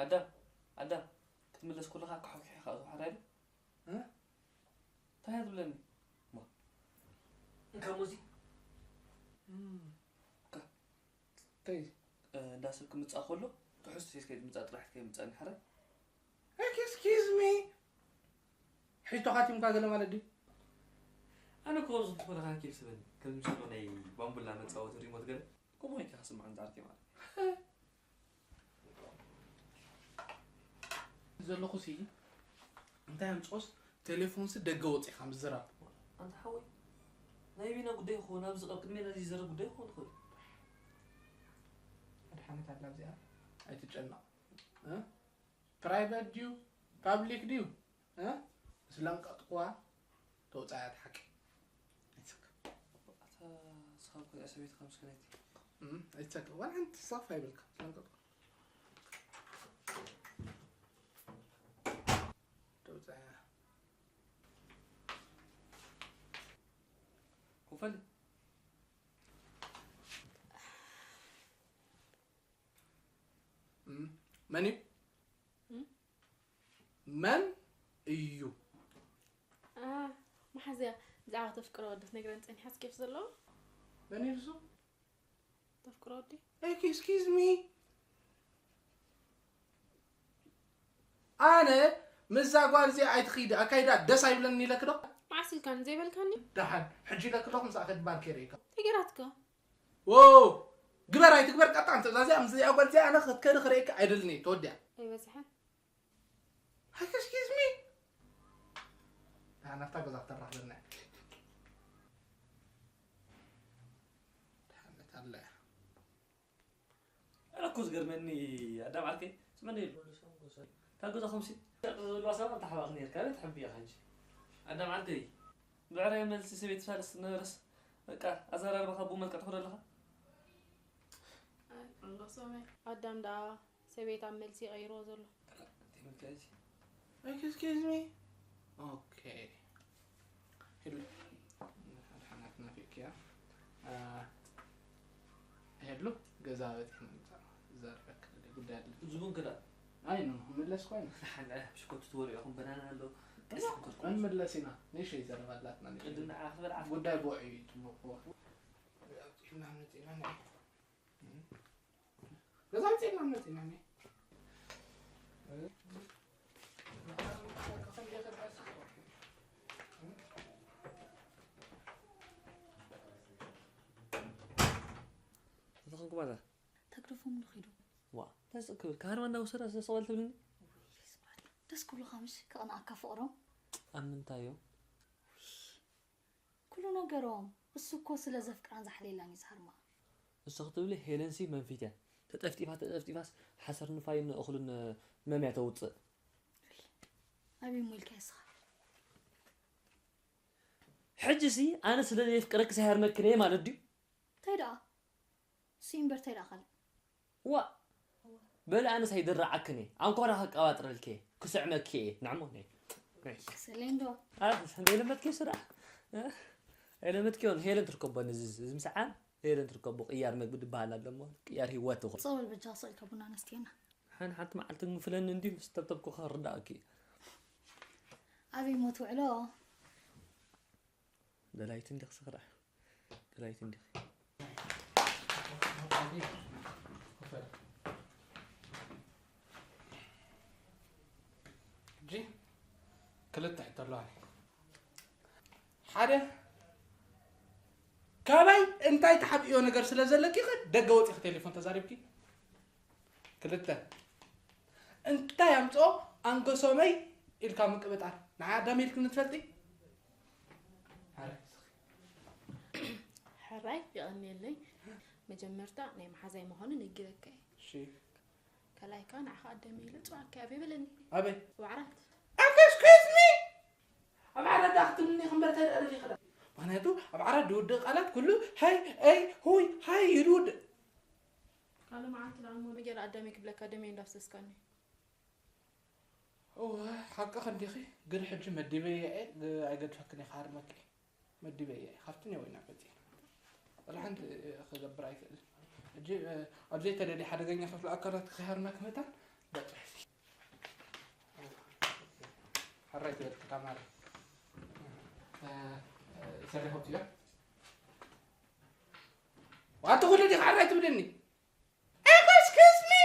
ኣዳም ኣዳም ክትምለስ ኩለኻ ክሓኩሒኻ ዝሓራይ እንታይ ትብለኒ? እንካ ሙዚ እንታይ እንዳ ሰብ ክምፃእ ከሎ ትሕዝቶ ሒዝካ ምፃእ ጥራሕ ከይምፃእኒ ሓራይ። Excuse me። ሒዝቶኻ ቲምካ ገለ ማለት ድዩ? ኣነ እኮ ከምዚ ክትኮነ ካንኪል ስበኒ ከም ዝምስሎ ናይ ባምቡላ መፃወቲ ሪሞት ገለ ከምኡ ኢልካ ክስምዖ እንተኣርኪ ማለት ዘለኹ ሲ እንታይ ኣምፅኦስ ቴሌፎንሲ ደገ ወፂኻ ምዝራብ። ኣንታ ሓወይ ናይ ቢና ጉዳይ ይኸውን ኣብዚ ኣብ ቅድሜና ዝዘረብ ጉዳይ ይኸውን ይኽእል። መድሓኒት ኣላ ኣብዚኣ ኣይትጨነቕ። ፕራይቬት ድዩ ፓብሊክ ድዩ ስለንቀጥኩዋ ተውፃያ ትሓቂ። ኣታ ንስኻ እኮ እዚኣ ሰበይትኻ ምስክነይቲ ኣይትሰክር ዋላ ሓንቲ ሳፍ ኣይብልካ ስለንቀጥኩ ተውፃያ ኮፈል መን እዩ መን እዩ መሓዝያ ብዛዕባ ተፍቅሮ ወዲ ክትነግረኒ ፀኒሓስ ኬፍ ዘለዎ መን እዩ ንሱ ተፍቅሮ ወዲ Excuse me ኣነ ምስዛ ጓል እዚኣ ኣይትኺድ ኣካይዳ ደስ ኣይብለኒ ኢለክ ዶ መዓስ ኢልካኒ ዘይበልካኒ ደሓን ሕጂ ኢለክ ዶ ክምሳኣ ከድባል ከይርእካ ተገይራትካ ዎ ግበር ኣይትግበር ቀጣን ትእዛዝ እያ ምስዚኣ ጓል እዚኣ ኣነ ክትከዲ ክርእየካ ኣይደልን እየ ተወዲኣ ኣይበዝሐን Excuse me ደሓን ኣብታ ገዛ ክተራኽበና እያ ደሓነት ኣላ እያ ኣነ እኮ ዝገርመኒ ኣዳም ዓርከይ ስመን የሉ ካብ ገዛኹም ሲ ዘለዋ ሰባት ተሓባእክ ነርካ ኣበይ ትሕብያ ካንቺ ኣዳም ዓርከይ ብዕራይ መልሲ ሰበይቲ ሳልስ ነበረስ በቃ ኣዘራርባኻ ብኡ መልክዕ ትኸዶ ኣለኻ ኣዳም ደኣ ሰበይት ኣብ መልሲ ይቐይርዎ ዘሎ Excuse me okay ሄሉ ሓንቲ ሓናት ናፊቅያ ሄሉ ገዛ በፂሕ ምምፃእ ዘርበክ ጉዳይ ኣሎ ዝቡን ክዳ ኣይ ኖ ምለስ ኮይኑ ሽኮት ትወሪዑኹም በናና ኣሎ እንምለስ ኢና ንእሽተይ ዘረባ ኣላትና ቅድም ንዓ ክትበልዓ ጉዳይ ብውዕ እዩ ፅቡቅ ገዛ ውፅኢና መፂና ገዛ ውፅኢና መፂና ዝኾንኩማታ ተግደፎም ንኺዱ ዋ ተስእ ክብል ካህርማ እንዳወሰዳ ስለ ስቐል ትብልኒ ደስ ክብሉኻ ምሽ ከቕንኣካ ፍቕሮም ኣብ ምንታይ እዮም ኩሉ ነገሮም እሱ እኮ ስለ ዘፍቅራን ዝሓልየላን እዩ ዝሃርማ እሱ ክትብሊ ሄለንሲ መንፊት እያ ተጠፍጢፋ ተጠፍጢፋስ ሓሰር ንፋይን እኽሉን መምያ ተውፅእ ኣበይ ሞ ኢልካ ይስኻ ሕጂ ሲ ኣነ ስለ ዘየፍቅረኪ ሳይሃርመክን እየ ማለት ድዩ እንታይ ደኣ ሲ እምበር እንታይ ደኣ ካልእ ዋ በል ኣነስ ኣይድርዓክን እየ ኣንኮራ ከቀባጥረልኪ እየ ክስዕመኪ እየ ንዕሞ ነይ ሰሌንዶ ዘይለመድኪ ስራሕ ኣይለመድኪዮን ሄለን ትርከቦ እዚ ምስዓን ሄለን ትርከቦ ቅያር መግቢ ድበሃል ኣለሞ ቅያር ህይወት ትኹን ጸወል በጃ ስቕ ኢልካ ቡና ነስትየና ሓን ሓንቲ መዓልቲ ግንፍለኒ እንዲ ምስ ተብተብኩ ክርዳእኪ ኣበይ ሞ ትውዕሎ ደላይቲ እንዲኽ ስኽራሕ ደላይቲ እንዲኽ ሕጂ ክልተ ሕቶ ኣለዋኒ ሓደ ካባይ እንታይ ተሓብእዮ ነገር ስለ ዘለኪ ኸ ደገ ወፂኺ ቴሌፎን ተዛሪብኪ ክልተ እንታይ ኣምፅኦ ኣንገሶመይ ኢልካ ምቅብጣር ንዓ ኣዳም ኢልክኒ ትፈልጢ ሕራይ የቐንየለይ መጀመርታ ናይ መሓዛይ ምዃኑ ነጊረካ እየ ካልኣይ ከዓ ንዓኻ ኣዳም ኢለ ፅዋዕካ እየ ኣበይ በለኒ ኣበይ ዋዕራት ኣንገስኩዝሚ ኣብ ዓረዳ ክትምኒ ክንበር ተደርፍ ይኽእል ምክንያቱ ኣብ ዓረድ ዝውድእ ቃላት ኩሉ ሃይ ኣይ ሁይ ሃይ እዩ ዝውድእ ካልእ መዓልቲ ደኣ እሞ ገለ ኣዳመይ ክብለካ ደመይ እንዳፍሰስካኒ እወ ሓቅኺ እንዲኺ ግን ሕጂ መዲበየ እየ ኣይገድፈክን እየ ክሃርመኪ እየ መዲበየ እየ ካብቲ እኒኦ ኢና መፂና ወላ ሓንቲ ክገብር ኣይክእልን ሕጂ ኣብ ዘይተደልየ ሓደገኛ ክፍሊ ኣካላት ክኸርና ክመታን በጥሕ። ሕራይ ትበል ተማሪ። ሰሪሖም እዮም። ዋቲ ኩሉ ዲኻ ሕራይ ትብልኒ? Excuse me?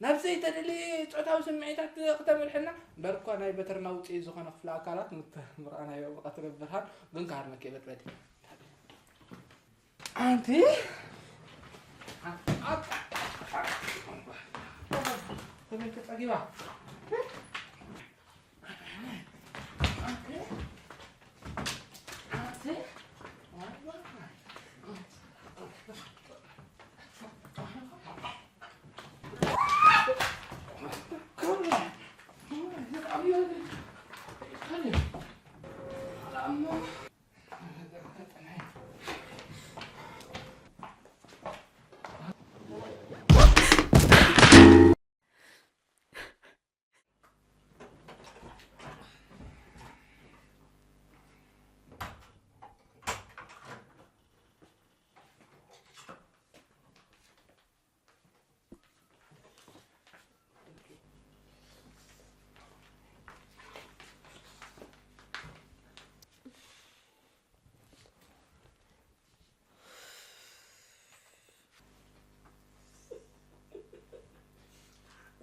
ናብ ዘይተደልየ ጾታዊ ስምዒታት ክተምርሕና እምበር እኳ ናይ በትርና ውጽኢት ዝኾነ ክፍለ ኣካላት ምርኣናዮ ብቐትሪ ብርሃን ግን ክሃርመኪ እየ በጥበዲ። ኣንቲ ሰበይቲ ጸጊባ።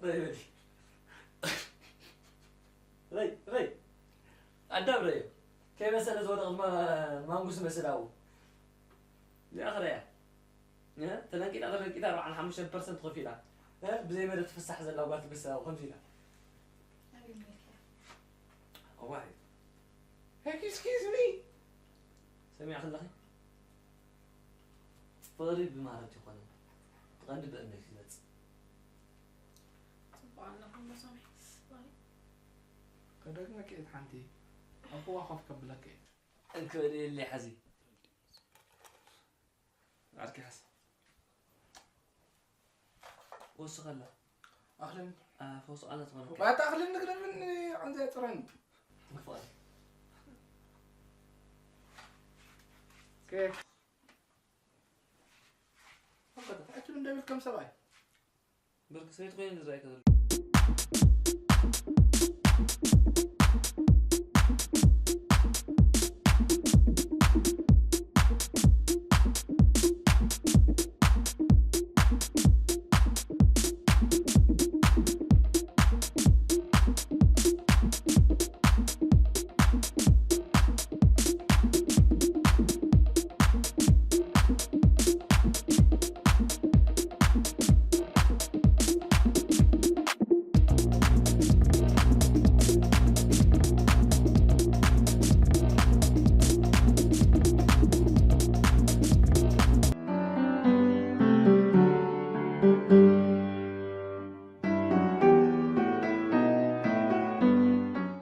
ረይ በሊ። ረይ፣ ረይ። ኣዳም ረዮ። ከይበሰለ ዝወደቐ ድማ ማንጉስ መስል ኣብኡ። እዚኣ ክረያ። እ? ተለንቂጣ፣ ተለንቂጣ ኣርባዓን ሓሙሽተን ፐርሰንት ከፊላ። እ? ብዘይ መደብ ትፍሳሕ ዘላ ጓል ትመስል ኣብኡ ከምዚ ኢላ። ኣበይ መሊእካ? እዋይ። Excuse me? ሰሚዕኪ ኣለኺ? ፍቕሪ ብማረት ይኾነ። እቲ ቀንዲ ብእምነት ይመጽእ። ጽቡቕ ኣለኹ እሞ ሰሚዐ። ዋይ። ከደግመኪ እየ ሓንቲ። ኣፍዋ ኮፍ ከብለኪ እየ። እንክበል የለይ ሓዚ። ዓርኪ ሓስ። ወስኸላ። ኣኽልን። አ፣ ፈውሱ ኣላ ትኾነ። ባታ ኣኽልን ንግደምን ዓንዛ ጽረን። ፍቕሪ። ኬክ። ኣባታ፣ ኣቱ እንደብል ከም ሰብኣይ። ብርክ ሰበይቲ ኮይነ ዝረኣይካ ዘሎ።